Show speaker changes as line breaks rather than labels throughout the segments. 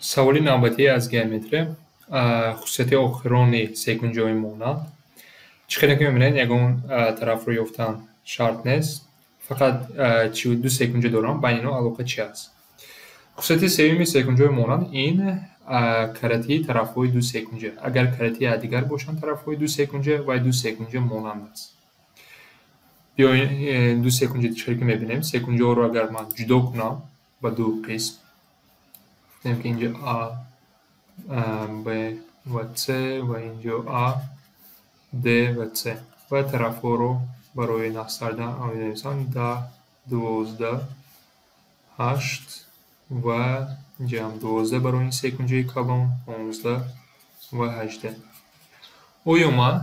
Саволи навбатӣ аз геометрия, хусусияти охирони секунҷаҳои монанд. Чӣ хеле ки мебинед, ягон тарафро ёфтан шарт нест. Фақат 42 секунҷа дорам, байни инҳо алоқа чи аст? Хусусияти сеюми секунҷаҳои монанд ин каратии тарафҳои ду секунҷа. Агар каратии якдигар бошанд тарафҳои ду секунҷа, вай ду секунҷа монанд аст. Биёед, ду секунҷа чӣ хеле ки мебинем, секунҷаҳоро агар ман ҷудо кунам ба ду қисм, гуфтем ки инҷо А, Б ва С ва инҷо А, Д ва С ва тарафҳоро барои нақш кардан менависам 10, 12, 8 ва инҷаам 12 барои ин секунҷаи калон, 15 ва 18. Оё ман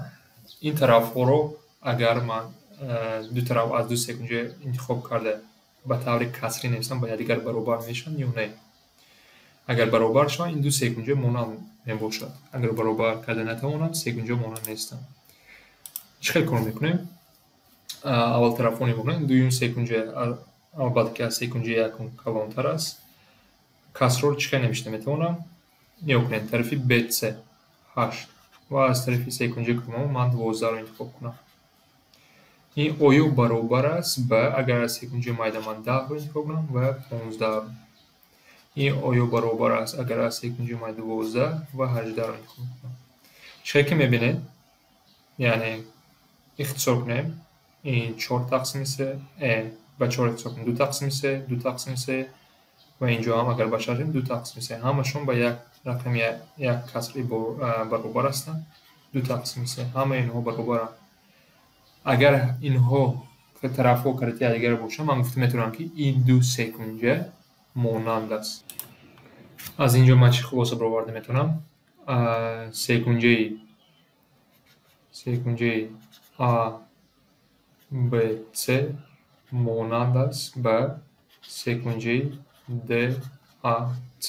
ин тарафҳоро агар ман ду тараф аз ду секунҷа интихоб карда ба таври касрӣ нависам, ба якдигар баробар мешаванд ё не? Агар баробар шаванд, ин ду секунҷа монанд мебошад. Агар баробар карда натавонанд, секунҷа монанд нестанд. Чӣ хел кор мекунем? Аввал тарафҳо нигоҳ кунем. Дуюм секунҷа албатта ки аз секунҷаи якум калонтар аст. Касрро чӣ хел навишта метавонам? Нигоҳ кунед, тарафи BC 8 ва аз тарафи секунҷаи калон ман 12-ро интихоб кунам. Ин оё баробар аст ба, агар аз секунҷаи майда ман 10-ро интихоб кунам, ва 15-ро. Ин оё баробар аст, агар аз секунҷаи майда 12 ва 18-ро интихоб кунам. Чӣ хел ки мебинед, яъне ихтисор кунем, ин 4 тақсими 3, ба 4 ихтисор кунем, 2 тақсими 3, 2 тақсими 3 ва инҷо ҳам агар ба 6 2 тақсими 3. Ҳамашон ба як рақами як каср баробар ҳастанд. 2 тақсими 3. Ҳамаи инҳо баробаранд. Агар инҳо тарафҳо карати якдигар бошанд, ман гуфта метавонам, ки ин ду секунҷа монанд аст. Аз ин ҷо ман чӣ хулоса бароварда метавонам? Секунҷаи А, Б, С монанд аст ба секунҷаи Д, А, С.